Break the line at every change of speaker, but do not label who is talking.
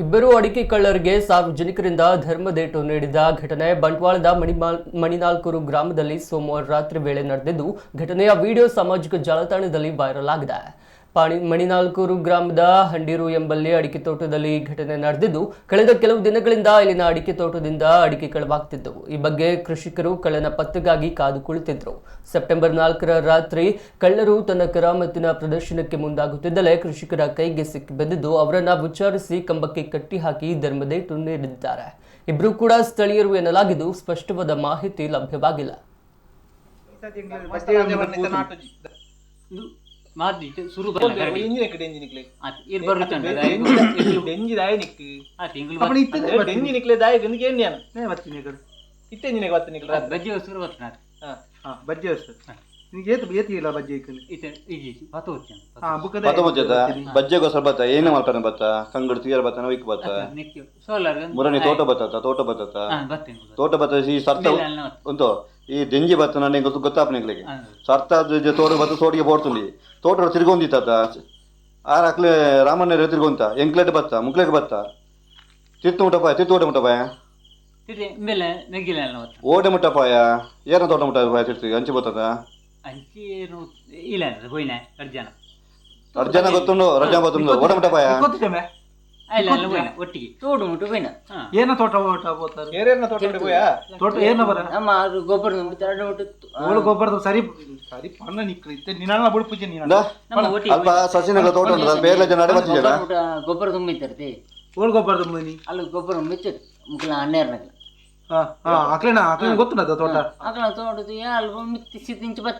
ಇಬ್ಬರು ಅಡಿಕೆ ಕಳ್ಳರಿಗೆ ಸಾರ್ವಜನಿಕರಿಂದ ಧರ್ಮದೇಟು ನೀಡಿದ ಘಟನೆ ಬಂಟ್ವಾಳದ ಮಣಿನಾಲ್ಕೂರು ಗ್ರಾಮದಲ್ಲಿ ಸೋಮವಾರ ರಾತ್ರಿ ವೇಳೆ ನಡೆದಿದ್ದು, ಘಟನೆಯ ವಿಡಿಯೋ ಸಾಮಾಜಿಕ ಜಾಲತಾಣದಲ್ಲಿ ವೈರಲ್ ಆಗಿದೆ. ಮಣಿನಾಲ್ಕೂರು ಗ್ರಾಮದ ಹಂಡೀರು ಎಂಬಲ್ಲಿ ಅಡಿಕೆ ತೋಟದಲ್ಲಿ ಈ ಘಟನೆ ನಡೆದಿದ್ದು, ಕಳೆದ ಕೆಲವು ದಿನಗಳಿಂದ ಇಲ್ಲಿನ ಅಡಿಕೆ ತೋಟದಿಂದ ಅಡಿಕೆ ಕಳವಾಗ್ತಿದ್ದವು. ಈ ಬಗ್ಗೆ ಕೃಷಿಕರು ಕಳ್ಳನ ಪತ್ತೆಗಾಗಿ ಕಾದು ಕುಳಿತಿದ್ರು. ಸೆಪ್ಟೆಂಬರ್ 4ರ ರಾತ್ರಿ ಕಳ್ಳರು ತನ್ನ ಕರಾಮತ್ತಿನ ಪ್ರದರ್ಶನಕ್ಕೆ ಮುಂದಾಗುತ್ತಿದ್ದಲೇ ಕೃಷಿಕರ ಕೈಗೆ ಸಿಕ್ಕಿ ಬಿದ್ದಿದ್ದು, ಅವರನ್ನ ವಿಚಾರಿಸಿ ಕಂಬಕ್ಕೆ ಕಟ್ಟಿ ಹಾಕಿ ಧರ್ಮದೇಟು ನೀಡಿದ್ದಾರೆ. ಇಬ್ಬರು ಕೂಡ ಸ್ಥಳೀಯರು ಎನ್ನಲಾಗಿದ್ದು, ಸ್ಪಷ್ಟವಾದ ಮಾಹಿತಿ ಲಭ್ಯವಾಗಿಲ್ಲ.
ಬತ್ತ ಬಜ್ಜದ ಬಜ್ಜೆ ಗೊಸರ ಬತ್ತ ಏನೇ ಮಾಡ್ತಾನೆ ಬತ್ತ ಕಂಗಡು ತೀರ ಬತ್ತ ವಿಕ್ ಬತ್ತ ಮುರಣಿ ತೋಟ ಬತ್ತ ತೋಟ ಬತ್ತ ತೋಟ ಬತ್ತ ಈ ಸರ್ತ ಉಂಟು ಈ ದೆಂಜಿ ಬತ್ತ ನನಗೆ ಗೊತ್ತು ಗೊತ್ತಾಪ ನಿಂಗ್ಲಿಗೆ ಸರ್ತ ತೋಟ ಬತ್ತ ತೋಟಿಗೆ ಪೋಡ್ತುಂಡಿ ತೋಟ ತಿರ್ಗೊಂದಿತ್ತ ಆರ್ ಅಕ್ಲೆ ರಾಮಣ್ಣ ತಿರ್ಗೊಂತ ಎಂಕ್ಲೆಟ್ ಬತ್ತ ಮುಕ್ಲೆಟ್ ಬತ್ತ ತಿತ್ತು ಮುಟ್ಟಪಾಯ ತಿತ್ತು ಓಟ ಮುಟ್ಟಪಾಯ ಓಡೆ ಮುಟ್ಟಪಾಯ ಏನ ತೋಟ ಮುಟ್ಟಪಾಯ ತಿರ್ತಿ ಅಂಚೆ ಬತ್ತದ ಅರ್ಜನ ಗೊತ್ತುಂಡು ರಜಾ ಬತ್ತುಂಡು ಓಟ ಮುಟ್ಟಪಾಯ.
ಒಟ್ಟಿಗೆ
ತೋಡು ಮುಟ್ಟು ಪೈನ.
ಏನ ತೋಟ ಓಟ ಬೋತಾರೆ? ತೋಟ ಏನ ಬರ?
ನಮ್ಮ ಅದು ಗೊಬ್ಬರ ತುಂಬಿ ಎರಡು ಮುಟ್ಟು.
ಓಳು ಗೊಬ್ಬರದ ಸರಿ ಸರಿ ಪಣ್ಣ ನಿಕ್ಲು ಇತ್ತೆ ನಿನ್ನ ಬುಡ್ಪುಜಿ ನೀನ.
ಇಂದ?
ನಮ್ಮ ಒಟ್ಟಿಗೆ.
ಅಲ್ಪ ಸಸಿನಗಳ ತೋಟ ಉಂಟು ಬೇರೆ ಜನ ಅಡೆ ಬತ್ತಿಜನ.
ಗೊಬ್ಬರ ಮುಟ್ಟ ಗೊಬ್ಬರ ತುಂಬಿತ್ತರ್ತಿ.
ಓಳು ಗೊಬ್ಬರದ ಮನಿ.
ಅಲ್ಲಿ ಗೊಬ್ಬರ ಮಿಚ್ಚು ಮುಕ್ಲ ಹನ್ನೆರಡು.
ಹಾ ಹಾ ಅಕ್ಲೇನ ಅಕ್ಲೇನ ಗೊತ್ತುಂಟದ ತೋಟ.
ಅಕಲ ತೋಟದ ಅಲ್ಪ ಮಿತ್ತಿ ಸಿದ್ದಿಂಚು ಬತ್ತೆ.